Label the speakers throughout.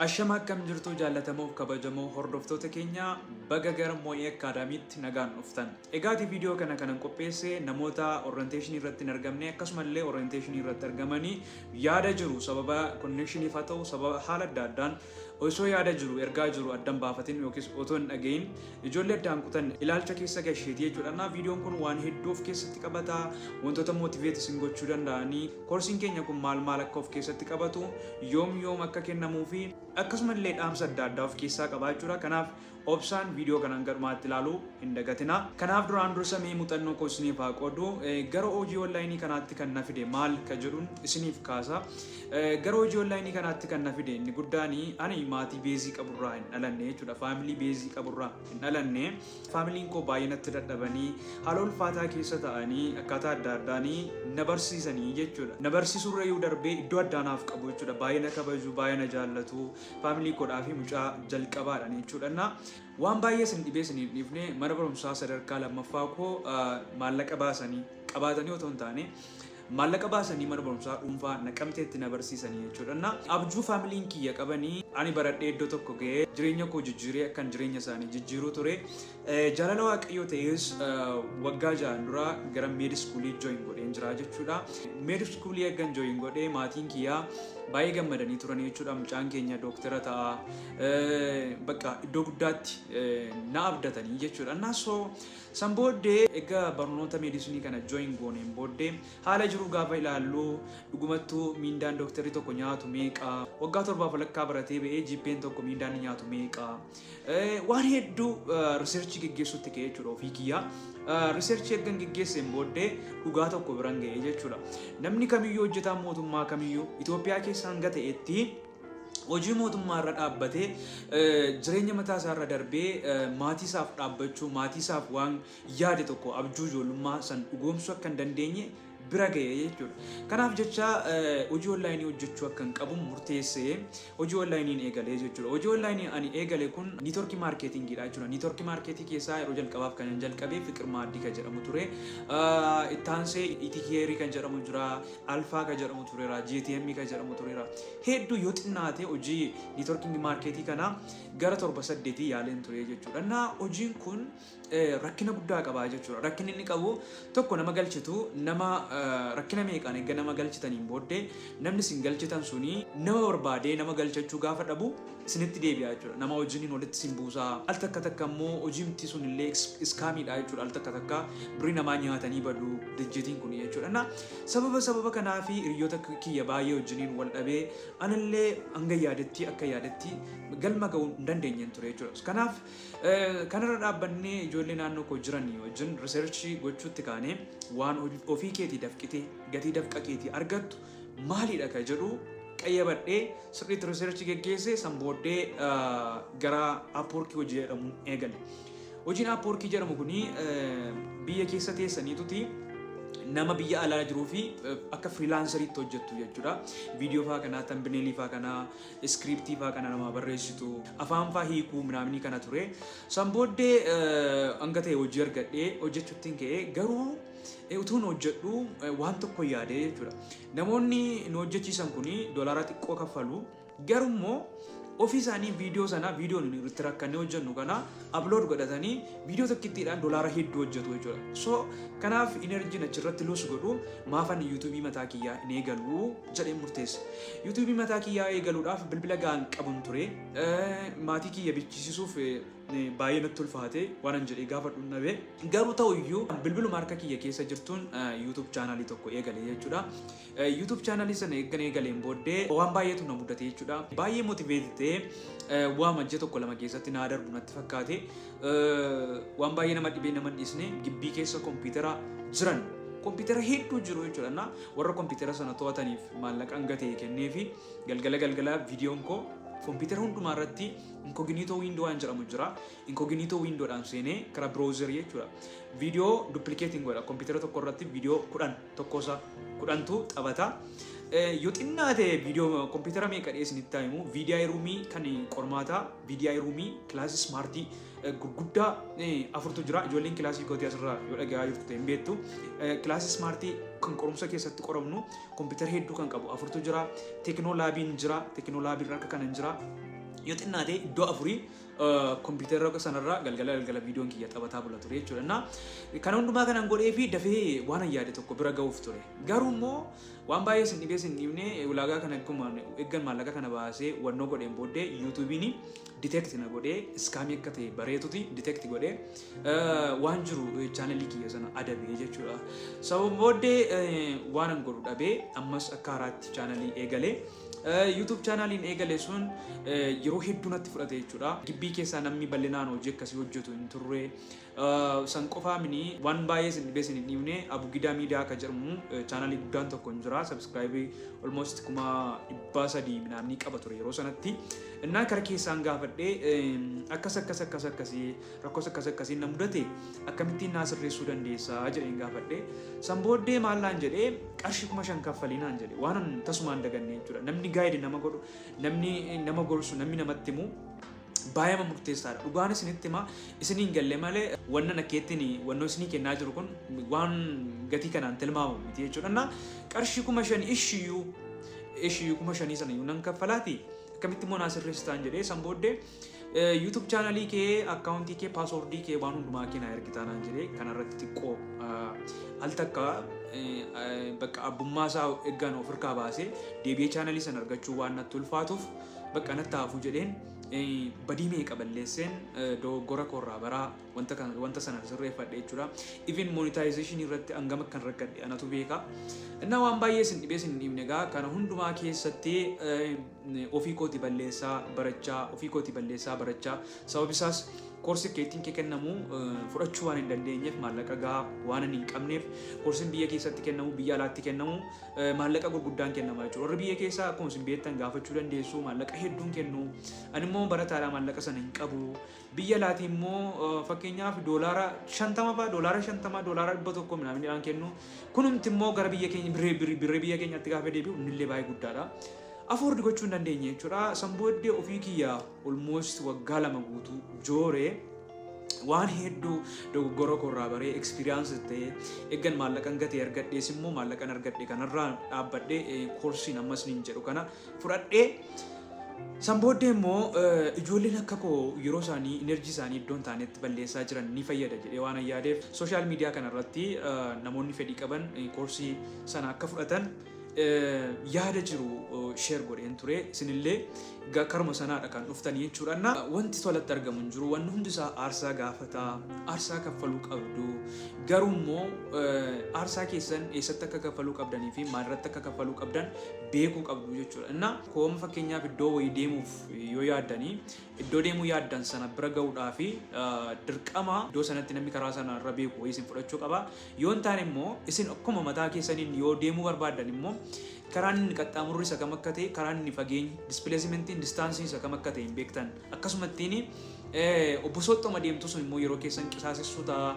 Speaker 1: Ashama, akkam jirtu, jaallatamoo fi kabajamoo hordoftoota keenya? Baga gara Moo'ee Academytti nagaan dhuftan. Egaati viidiyoo kana kanan qopheesse namoota orientation irratti hin argamne, akkasumallee orientation irratti argamanii yaada jiru sababa connectioniif haa ta'u, sababa haala adda addaan osoo yaada jiru, ergaa jiru addan baafatin yookiis otoo hin dhagahin ijoollee addaan kutan ilaalcha keessa gasheeti jechuudha. Na viidiyoon kun waan hedduu of keessatti qabata, wantoota motivate isin gochuu danda'anii, koorsiin keenya kun maal maal akka of keessatti qabatu, yoom yoom akka kennamuu fi akkasumallee dhaamsa adda addaa of keessaa qaba jechuudha. Kanaaf obsaan viidiyoo kanaan gadhumaatti ilaaluu hin dagatina. Kanaaf duraan dursa mee muuxannoo koo isiniif haa qoodu. Gara hojii onlaayinii kanaatti kan na fide maal ka jedhuun isiniif kaasa. Gara hojii onlaayinii kanaatti kan na fide inni guddaan, ani maatii base qaburraa hin dhalanne jechuudha. Family base qaburraa hin dhalanne. Familyn koo baay'ee natti dadhabanii, haala ulfaataa keessa ta'anii, akkaataa adda addaanii na barsiisanii jechuudha. Na barsiisurra iyyuu darbee iddoo addaa naaf qabu jechuudha. Baay'ee na kabaju, baay'ee na jaallatu. Family koodhaa fi mucaa jalqabaadhaan jechuudha. Na waan baay'ee isin dhibee isin hin dhiifne, mana barumsaa sadarkaa lammaffaa koo maallaqa baasanii qabaatanii otoo hin taane, maallaqa baasanii mana barumsaa dhuunfaa Naqamteetti na barsiisanii jechuudha. Na abjuu familyn kiyya qabanii ani baradhee iddoo tokko ga'ee jireenya koo jijjiiree akkan jireenya isaanii jijjiiruu ture. Jaalala Waaqayyoo ta'es waggaa 6n dura gara med schoolii join godheen jira jechuudha. Med schoolii ergan join godhee maatiin kiyyaa baay'ee gammadanii turan jechuudha. Mucaan keenya dooktara ta'a. Bakka iddoo guddaatti na abdatanii jechuudha. Na so san booddee egaa barnoota medicine kana join gooneen booddee haala jiru gaafa ilaallu, dhugumattuu miindaan dooktarri tokko nyaatu meeqa? Waggaa 7f walakkaa baratee ba'ee GPA'n tokko miindaan inni nyaatu meeqa? Waan hedduu research geggeessuutti ka'ee jechuudha ofii kiyyaa. Research ergan geggeesseen booddee dhugaa tokko biran ga'ee jechuudha. Namni kamiyyuu, hojjetaan mootummaa kamiyyuu Itoophiyaa keessa hanga ta'etti hojii mootummaa irra dhaabbatee jireenya mataa isaa irra darbee maatii isaaf dhaabbachuu, maatii isaaf waan yaade tokko, abjuu ijoollummaa san dhugoomsuu akka hin dandeenye bira ga'e jechuudha. Kanaaf jecha hojii onlaayinii hojjechuu akka hin qabu murteessee hojii onlaayiniin eegalee jechuudha. Hojii onlaayinii ani eegale kun network marketingiidha jechuudha. Network marketii keessaa yeroo jalqabaaf kan jalqabe Fiqir Maaddii kan jedhamu ture. Ittaansee Itikeerii kan jedhamu jira, Alfaa kan jedhamu tureera, JTM kan jedhamu tureera. Hedduu, yoo xinnaate hojii networking marketii kana gara torba saddeetii yaaleen ture jechuudha. Naa hojiin kun rakkina guddaa qabaa jechuudha. Rakkinni inni qabu tokko, nama galchitu, nama rakkina meeqaan eegga nama galchitaniin booddee namni isin galchitan suni nama barbaadee nama galchachuu gaafa dhabu isinitti deebi'a jechuudha. Nama wajjiniin walitti isin buusaa. Al takka takka immoo hojiimti sun illee scamiidha jechuudha. Al takka takka birrii namaa nyaatanii badu dijjitiin kun jechuudha. Na sababa kanaa fi hiriyoota kiyya baay'ee wajjiniin wal dhabee, anallee hanga yaadetti, akka yaadetti galma ga'uu hin dandeenyeen ture jechuudha. Kanaaf kanarra dhaabbannee ijoollee naannoo koo jiranii wajjin research gochuutti kaanee, waan ofii keetii dafqitee gatii dafqa keetii argattu maalidha ka jedhu qayyabadhee sirriitti research geggeessee, san booddee gara Upwork hojii jedhamuun eegale. Hojiin Upwork jedhamu kuni biyya keessa teessaniituti nama biyya alaa jiruu fi akka freelanceriitti hojjettu jechuudha. Viidiyoo faa kanaa, thumbnailii faa kanaa, scriptii faa kana namaa barreessitu, afaan faa hiikuu minaaminii kana ture. San booddee hanga ta'e hojii argadhee hojjechuuttiin ka'ee, garuu utuun hojjedhu waan tokko yaadee jechuudha. Namoonni nu hojjechiisan kuni doolaara xiqqoo kaffalu. Garuu immoo ofii isaanii viidiyoo sana, viidiyoo nuyi irratti rakkannee hojjennu kana upload godhatanii viidiyoo tokkittiidhaan doolaara hedduu hojjetu jechuudha. So kanaaf energyn achirratti lose godhu maafan YouTubeii mataa kiyyaa hin eegalu jedhee murteesse. YouTubeii mataa kiyyaa eegaluudhaaf bilbila ga'aan qabun ture. Maatii kiyya bichisiisuuf baay'ee natti ulfaate, waan an jedhee gaafadhu hin dhabe. Garuu ta'uyyuu bilbiluma harka kiyya keessa jirtuun YouTube channelii tokko eegale jechuudha. YouTube channelii sana eeggan eegaleen booddee waan baay'eetu na mudate jechuudha. Baay'ee motivate ta'ee waan ji'a tokko lama keessatti naa darbu natti fakkaate. Waan baay'ee nama dhibee nama hin dhiisne, gibbii keessa kompiitara jiran, kompiitara hedduu jiru jechuudha. Na warra kompiitara sana to'ataniif maallaqa hanga ta'e kennee fi galgala galgala viidiyoon koo kompiitara hundumaa irratti incognito window waan jedhamu jira. Incognito windowdhaan seenee karaa browserii jechuudha. Viidiyoo duplicating godha. Kompiitara tokko irratti viidiyoo 10 tokkosa 10tu taphata. Yoo xinnaate viidiyoo kompiitara meeqa dhiyeessinitti himu, VDI roomii kan qormaataa, VDI roomii kilaasii smartii gurguddaa afurtu jira. Ijoolleen kilaasii kootii asirraa yoo dhagahaa jirtu ta'e hin beektu. Kilaasii smartii kan qorumsa keessatti qoramnu kompiitara hedduu kan qabu afurtu jira. Techno labiin jira. Techno labiin harka kanan jira. Yoo xinnaate iddoo afurii kompiitara sanarraa galgala galgala viidiyoon kiyya taphataa bula ture jechuudha. Na kana hundumaa kanan godhee fi dafee waan yaade tokko bira ga'uuf ture. Garuu immoo waan baay'ee isin dhibee isin dhiibne, ulaagaa kana akkuma eeggan maallaqa kana baasee wannoo godheen booddee YouTubeiin detect na godhee, scamii akka ta'e bareetuti detect godhee waan jiru channelii kiyya sana adabee jechuudha. Sababa booddee waan an godhu dhabee ammas akka haaraatti channelii eegalee. YouTube channeliin eegale sun yeroo hedduu natti fudhate jechuudha. Gibbii keessaa namni bal'inaan hojii akkasii hojjetu hin turre. San qofaa mini, waan baay'ee isin dhibee isin hin dhiibne, Abugidaa Miidiyaa akka jedhamu channelii guddaan tokko hin jira. Subscribe almost 300,000 minaamni qaba ture yeroo sanatti. Innaa kara keessaan gaafadhee, akkas akkas akkas akkasii, rakkoos akkas akkasii na mudate, akkamittiin naa sirreessuu dandeessaa jedheen gaafadhee. San booddee maallaan jedhee, qarshii 5,000 kaffalii naan jedhe. Waan tasumaan daganne jechuudha. Namni guide nama godhu, namni nama gorsu, namni namatti himu baay'ee murteessaadha. Dhugaan isinitti hima, isiniin galle malee wanna nakkeettiin wannoo isinii kennaa jiru kun waan gatii kanaan tilmaamamu miti jechuudha. Na qarshii 5,000 ishiyyuu 5,000 sana iyyuu nan kaffalaati. Akkamitti immoo naa sirreessitaan jedhee, san booddee YouTube channelii kee, accountii kee, passwordii kee, waan hundumaa kee naa ergitaa naan jedhee. Kanarratti xiqqoo al takka bakka abbummaa isaa eeggaan of hirkaa baasee deebi'ee channelii sana argachuu waan natti ulfaatuuf, bakka natti hafu jedheen, badii meeqa balleesseen dogoggora koorraa baraa wanta sana sirreeffadhe jechuudha. Even monetization irratti hangam akkan rakkadhe anatu beeka. Innaa waan baay'ee isin dhibee isin hin dhiibne egaa, kana hundumaa keessatti ofii kooti balleessaa barachaa, ofii kooti balleessaa barachaa, sababi isaas koorsii keettiin kee kennamu fudhachuu waan hin dandeenyeef, maallaqa gahaa waan hin qabneef. Koorsiin biyya keessatti kennamu, biyya alaatti kennamu maallaqa gurguddaan kennama jechuudha. Warri biyya keessaa akkuma isin beektan gaafachuu dandeessu, maallaqa hedduun kennu. Ani immoo barataadha, maallaqa sana hin qabu. Biyya alaatii immoo fakkeenyaaf $50 fa'a, $50, $100 midhaan kennu. Kunumti immoo gara biyya keenya birrii biyya keenyatti gaafa deebi'u innillee baay'ee guddaadha. Afford gochuu hin dandeenye jechuudha. San booddee ofii kiyya almost waggaa 2 guutuu jooree, waan hedduu dogoggora koorraa baree, experience ta'ee, eeggan maallaqan gatee argadhees immoo maallaqan argadhe kanarraa dhaabbadhee koorsiin ammas niin jedhu kana fudhadhee. San booddee immoo ijoolleen akka koo yeroo isaanii, energy isaanii iddoo hin taanetti balleessaa jiran ni fayyada jedhee waan yaadeef, social media kanarratti namoonni fedhii qaban koorsii sana akka fudhatan yaada jiru share godheen ture. Isinillee karuma sanaadha kan dhuftanii jechuudha. Na wanti tolatti argamu hin jiru. Wanni hundi isaa aarsaa gaafataa, aarsaa kaffaluu qabdu. Garuu immoo aarsaa keessan eessatti akka kaffaluu qabdanii fi maalirratti akka kaffaluu qabdan beekuu qabdu jechuudha. Inna kooma fakkeenyaaf iddoo wayii deemuuf yoo yaaddanii, iddoo deemuu yaaddan sana bira ga'uudhaa fi dirqama iddoo sanatti namni karaa sana irra beeku wayii isin fudhachuu qaba. Yoo hin taane immoo isin akkuma mataa keessaniin yoo deemuu barbaaddan immoo karaan inni qaxxaamurri isa kam akka ta'e, karaan inni fageenyi, displacementiin, distanceiin isa kam akka ta'e hin beektan. Akkasumattiin obbo Sooxxoma deemtu sun immoo yeroo keessan qisaasessuu ta'a.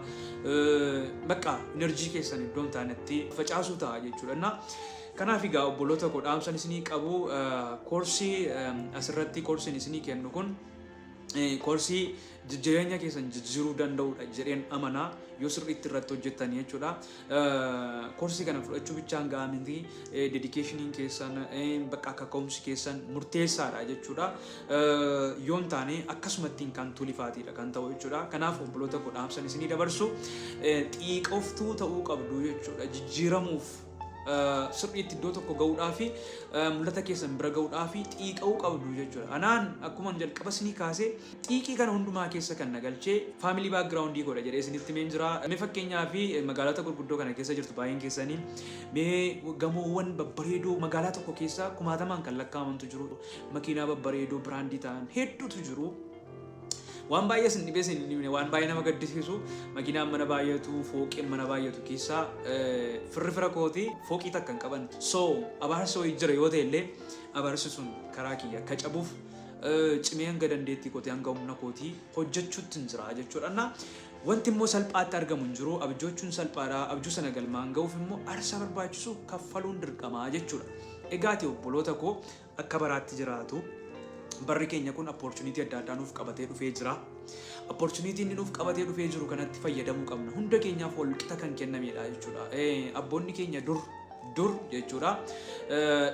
Speaker 1: Bakka energy keessan iddoo hin taanetti facaasuu ta'a jechuudha. Kanaaf egaa obboloota koo, dhaamsan isinii qabu, koorsii asirratti koorsiin isinii kennu kun koorsii jireenya keessan jijjiiruu danda'udha jedheen amanaa, yoo sirriitti irratti hojjettanii jechuudha. Koorsii kana fudhachuu bichaan gahaa miti, dedicationiin keessan, bakka kaka'umsi keessan murteessaadha jechuudha. Yoo hin taane akkasumattiin kan tulifaatiidha kan ta'u jechuudha. Kanaaf obboloota koo, dhaamsan isinii dabarsu, xiiqoftuu ta'uu qabdu jechuudha. Jijjiiramuuf, sirriitti iddoo tokko ga'uudhaa fi mul'ata keessan bira ga'uudhaa fi xiiqa'uu qabdu jechuudha. Anaan akkuma jalqaba isinii kaasee, xiiqii kana hundumaa keessa kan na galchee family backgroundii godha jedhee isinitti himeen jira. Mee fakkeenyaa fi magaalota gurguddoo kana keessa jirtu baay'een keessanii, mee gamoowwan babbareedoo magaalaa tokko keessa kumaatamaan kan lakkaa'amantu jiru. Makiinaa babbareedoo brandii ta'an hedduutu jiru. Waan baay'ee isin dhibee isin hin dhibne, waan baay'ee nama gaddisiisu, makiinaan mana baay'atu, fooqiin mana baay'atu keessaa firri fira kooti fooqii takka hin qaban. So abaarsi wayii jira yoo ta'e illee, abaarsi sun karaa kiyya akka cabuuf cimee hanga dandeettii kootii, hanga humna kootii hojjechuutti hin jira jechuudha. Na wanti immoo salphaatti argamu hin jiru. Abjoochuun salphaadha. Abjuu sana galmaan ga'uuf immoo aarsaa barbaachisu kaffaluun dirqamaa jechuudha. Egaati obboloota koo, akka baraatti jiraatu, barri keenya kun opportunity adda addaa nuuf qabatee dhufee jira. Opportunity inni nuuf qabatee dhufee jiru kanatti fayyadamuu qabna. Hunda keenyaaf wal qixa kan kennamedha jechuudha. Abboonni keenya dur Dur jechuudha.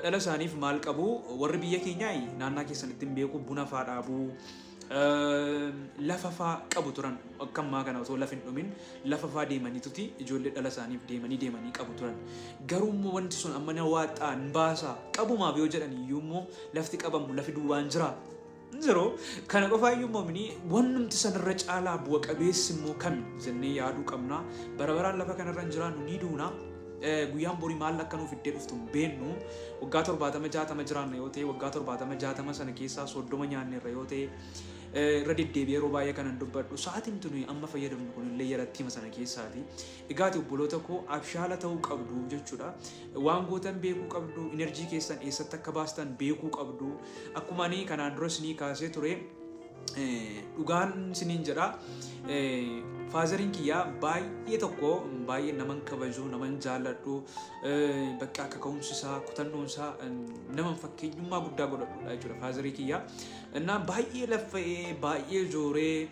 Speaker 1: Dhala isaaniif maal qabu? Warri biyya keenyaa naannaa keessanitti hin beeku, buna faa dhaabuu, lafa faa qabu turan. Akka ammaa kana otoo lafi hin dhumin lafa faa deemaniituti ijoollee dhala isaaniif deemanii deemanii qabu turan. Garuu immoo wanti sun amma na waaxxaa hin baasaa qabumaaf yoo jedhan iyyuu immoo lafti qabamu lafi duwwaan jira. Hin jiru. Kana qofaa iyyuu immoo mini wannumti sanarra caalaa bu'a qabeessi immoo kami jennee yaaduu qabna. Bara baraan lafa kanarra hin jiraannu, ni duuna. Guyyaan borii maal akka nuuf iddee dhuftu hin beennu. Waggaa 70 60 jiraanna yoo ta'e, waggaa 70 60 sana keessaa 30 nyaanneerra yoo ta'e, irra deddeebi'ee yeroo baay'ee kanan dubbadhu, sa'aatiin nuyi amma fayyadamnu kunillee yarattiima sana keessaati. Egaati obboloota koo, abshaala ta'uu qabdu jechuudha. Waan gootan beekuu qabdu, energy keessan eessatti akka baastan beekuu qabdu. Akkuma ani kanaan dura isinii kaasee ture, dhugaan isiniin jedha, fatheriin kiyyaa baay'ee tokko baay'ee naman kabaju, naman jaalladhu, bakka akka ka'umsi isaa, kutannoon isaa naman fakkeenyummaa guddaa godhadhudha jechuudha fatherii kiyyaa. Innaa baay'ee laffa'ee, baay'ee jooree,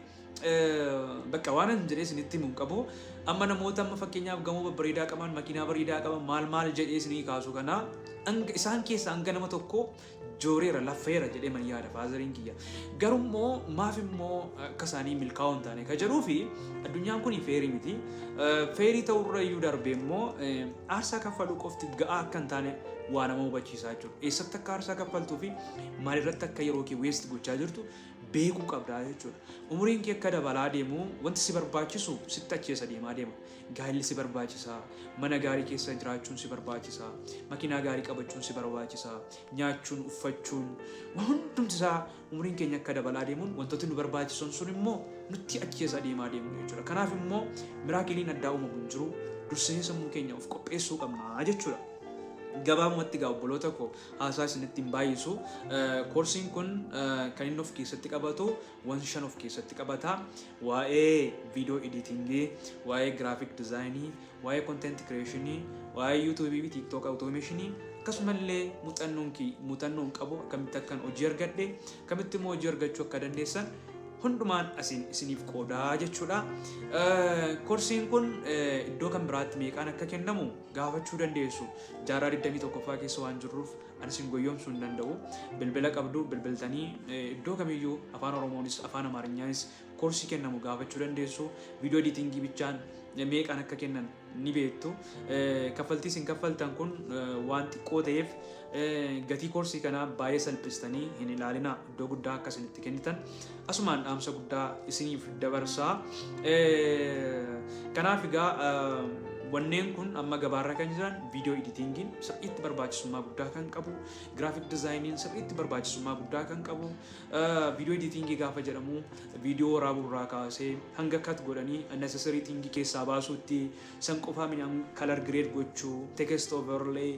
Speaker 1: bakka waan an jedhee isinitti himu hin qabu. Amma namoota amma fakkeenyaaf gamoo babbareedaa qaban, makiinaa bareedaa qaban, maal maal jedhee isinii kaasu kana, isaan keessaa hanga nama tokko jooreera, laffeera jedhee man yaada fatheriin kiyya. Garummoo maaf immoo akka isaanii milkaa'oo hin taane ka jedhuu fi addunyaan kun fairii miti. Fairii ta'urra iyyuu darbee immoo aarsaa kaffaluu qofti ga'aa akka hin taane waa nama hubachiisaa jechuudha. Eessatti akka aarsaa kaffaltuu fi maalirratti akka yeroo kee waste gochaa jirtu beekuu qabdaa jechuudha. Umuriin kee akka dabalaa deemu wanti si barbaachisu sitti acheessa deemaa deema. Gaa'elli si barbaachisa, mana gaarii keessa jiraachuun si barbaachisa, makiinaa gaarii qabachuun si barbaachisa, nyaachuun, uffachuun, waan hundumti isaa umuriin keenya akka dabalaa deemuun wantooti nu barbaachisan sun immoo nutti acheessa deemaa deemu jechuudha. Kanaaf immoo miracleiin addaa uumamu hin jiru. Dursinee sammuu keenya of qopheessuu qabna jechuudha. Gabaabumatti egaa obboloota koo, haasaa isinitti hin baay'isu. Koorsiin kun kan inni of keessatti qabatu waan shan of keessatti qabata. Waa'ee video editingii, waa'ee graphic designii, waa'ee content creationii, waa'ee YouTubeii fi TikTok automationii, akkasumallee muuxannoon qabu, akkamitti akkan hojii argadhe, akkamitti immoo hojii argachuu akka dandeessan hundumaan asiin isiniif qoodaa jechuudha. Koorsiin kun iddoo kan biraatti meeqaan akka kennamu gaafachuu dandeessu. Jaarraa 21ffaa keessa waan jirruuf ani isin goyyomsuu hin danda'u. Bilbila qabdu, bilbiltanii iddoo kamiyyuu afaan Oromoonis afaan Amaarinyaanis koorsii kennamu gaafachuu dandeessu. Video editingii bichaan meeqaan akka kennan ni beektu. Kaffaltii isin kaffaltan kun waan xiqqoo ta'eef gatii koorsii kanaa baay'ee salphistanii hin ilaalina. Iddoo guddaa akka isinitti kennitan asumaan dhaamsa guddaa isiniif dabarsaa. Kanaaf egaa wanneen kun amma gabaarra kan jiran, video editingiin sirriitti barbaachisummaa guddaa kan qabu, graphic designiin sirriitti barbaachisummaa guddaa kan qabu, video editingii gaafa jedhamu viidiyoo waraabuu irraa kaasee hanga cut godhanii unnecessary thingii keessaa baasuutti, san qofaa midhaan color grade gochuu, text overlay,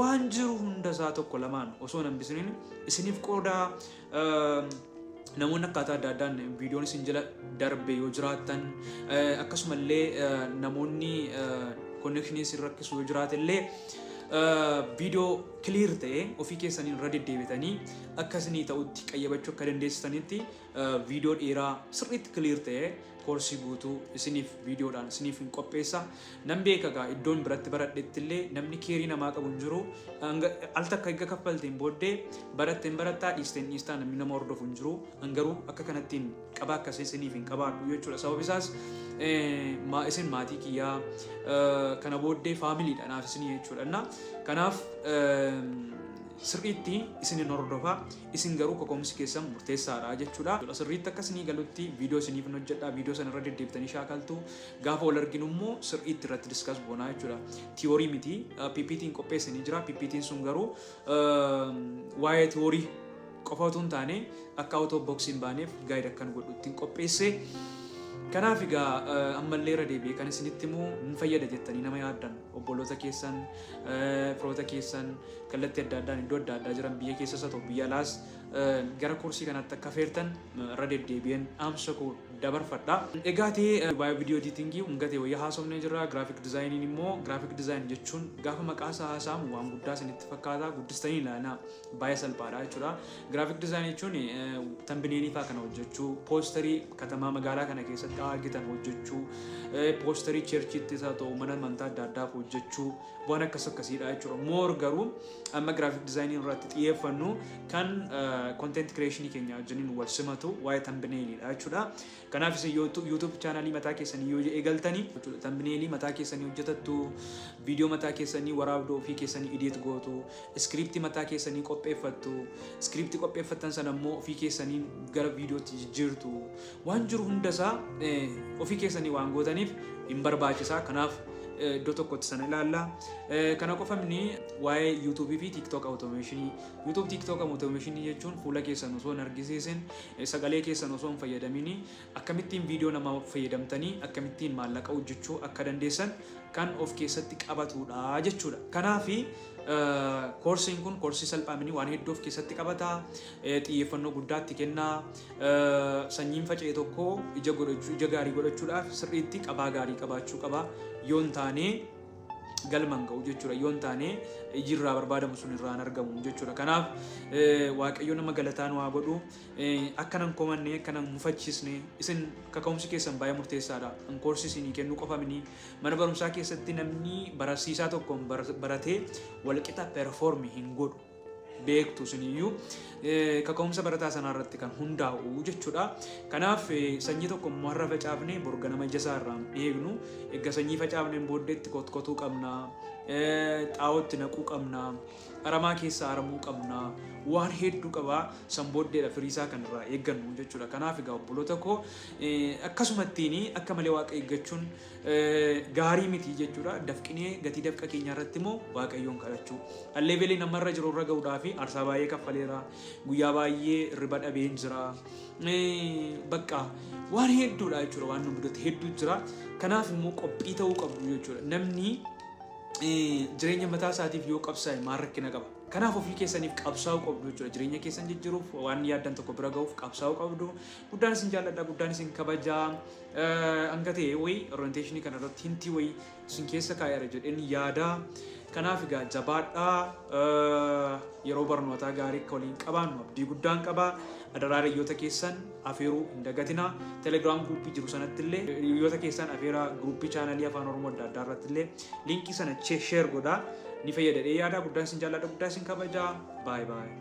Speaker 1: waan jiru hunda isaa tokko lamaan osoo hin hambisiniin isiniif qoodaa. Namoonni akkaataa adda addaan viidiyoon isin jala darbe yoo jiraattan, akkasumallee namoonni connectionii isin rakkisu yoo jiraate illee, viidiyoo clear ta'e ofii keessaniin irra deddeebitanii akka isinii ta'utti qayyabachuu akka dandeessitanitti, viidiyoo dheeraa sirriitti clear ta'e koorsii guutuu isiniif viidiyoodhaan isiniif hin qopheessa. Nan beeka gaa, iddoon biratti baradhetti illee namni careii namaa qabu hin jiru. Al takka eegga kaffalteen booddee baratteen barattaa, dhiisteen dhiistaa, namni nama hordofu hin jiru. An garuu akka kanattiin qabaa akkasii isiniif hin qabaadhu jechuudha. Sabab isaas isin maatii kiyyaa, kana booddee familydha naaf isinii jechuudha. Kanaaf sirriitti isinin hordofaa, isin garuu kaka'umsi keessan murteessaadha jechuudha. Sirriitti akka isinii galutti viidiyoo isiniif hin hojjedha. Viidiyoo sana irra deddeebitanii shaakaltu. Gaafa wal arginu immoo sirriitti irratti discuss goonaa jechuudha. Theory miti, PPT'n qopheessanii jira. PPT'n sun garuu waa'ee theory qofa otoo hin taane akka out of box hin baaneef guide akkan godhu ittiin qopheesse. Kanaaf egaa ammallee irra deebi'ee kan isinitti himu, hin fayyada jettanii nama yaaddan, obboloota keessan, firoota keessan kallattii adda addaan iddoo adda addaa jiran, biyya keessas haa ta'u biyya alaas, gara koorsii kanaatti akka feertan irra deddeebi'een dhaamsa koo dabarfadha. Egaati waa'ee video editingii hungatee wayyaa haasofnee jirra. Graphic designiin immoo, graphic design jechuun gaafa maqaa isaa haasa'amu waan guddaa isinitti fakkaata, guddistanii ilaalaa, baay'ee salphaadha jechuudha. Graphic design jechuun thumbnailii fa'aa kana hojjechuu, posterii katamaa magaalaa kana keessatti argitan hojjechuu, posterii churchiitti haa ta'u mana amantaa adda addaaf hojjechuu, waan akkas akkasiidha jechuudha. More garuu amma graphic designii irratti xiyyeeffannu kan content creationii keenya wajjiniin wal simatu waa'ee thumbnailiidha jechuudha. Kanaaf isin YouTube channelii mataa keessanii yoo eegaltanii thumbnailii mataa keessanii hojjetattu, viidiyoo mataa keessanii waraabduu, ofii keessanii edit gootu, scriptii mataa keessanii qopheeffattu, scriptii qopheeffattan sana immoo ofii keessanii gara viidiyootti jijjiirtu, waan jiru hundasaa ofii keessanii waan gootaniif hin barbaachisaa. Kanaaf iddoo tokkotti sana ilaalla. Kana qofamni waa'ee YouTubeii fi TikTok automationii. YouTube, TikTok automationii jechuun fuula keessan osoo hin argisiisin, sagalee keessan osoo hin fayyadamin, akkamittiin viidiyoo namaa fayyadamtanii akkamittiin maallaqa hojjechuu akka dandeessan kan of keessatti qabatudha jechuudha. Kanaafi koorsiin kun koorsii salphaamini, waan hedduu of keessatti qabata. Xiyyeeffannoo guddaatti kenna. Sanyiin faca'e tokko ija godhachuu, ija gaarii godhachuudhaaf sirriitti qabaa gaarii qabaachuu qaba. Yoo hin taane galma hin ga'u jechuudha. Yoo hin taane iji irraa barbaadamu sun irraa hin argamu jechuudha. Kanaaf Waaqayyo nama galataan waa godhu, akka nan komanne, akka nan mufachiisne, isin kaka'umsi keessan baay'ee murteessaadha. An koorsii isinii kennuu qofamini, mana barumsaa keessatti namni barsiisaa tokkoon baratee walqixa perform hin godhu. Beektu isiniyyuu, kaka'umsa barataa sanaa irratti kan hundaa'u jechuudha. Kanaaf sanyii tokko immoo har'a facaafne borga nama ija isaa irraa eegnu. Egaa sanyii facaafneen booddeetti kotkotuu qabna, xaa'ootti naquu qabna, aramaa keessaa aramuu qabna, waan hedduu qabaa, san booddeedha firiisaa kan irraa eeggannu jechuudha. Kanaaf egaa obboloota koo, akkasumattiin akka malee Waaqa eeggachuun gaarii miti jechuudha. Dafqinee gatii dafqa keenyaa irratti immoo Waaqayyoon kadhachuu. Levelii namarra jiru irra gahuudhaaf aarsaa baay'ee kaffaleera. Guyyaa baay'ee riba dhabeen jira. Bakka waan hedduudha jechuudha. Waan nu mudate hedduu jira. Kanaaf immoo qophii ta'uu qabdu jechuudha. Namni jireenya mataa isaatiif yoo qabsaa'e maal rakkina qaba? Kanaaf ofii keessaniif qabsaa'uu qabdu jechuudha. Jireenya keessan jijjiiruuf, waan yaaddan tokko bira gahuuf qabsaa'uu qabdu. Guddaan isin jaalladha, guddaan isin kabajaa. Hanga ta'e wayii orientationii kana irratti hintii wayii isin keessa kaa'eera jedheen yaada. Kanaaf egaa jabaadhaa, yeroo barnootaa gaarii akka waliin qabaannu abdii guddaan qaba. Adaraa hiriyoota keessan afeeruu hin dagatina. Telegram groupii jiru sanatti illee hiriyoota keessan afeeraa, groupii channelii Afaan Oromoo adda addaa irratti illee linkii sana share godhaa. Ni fayyadadhee yaada. Guddaan isin jaalladha, guddaa isin kabajaa. Baay'ee baay'ee.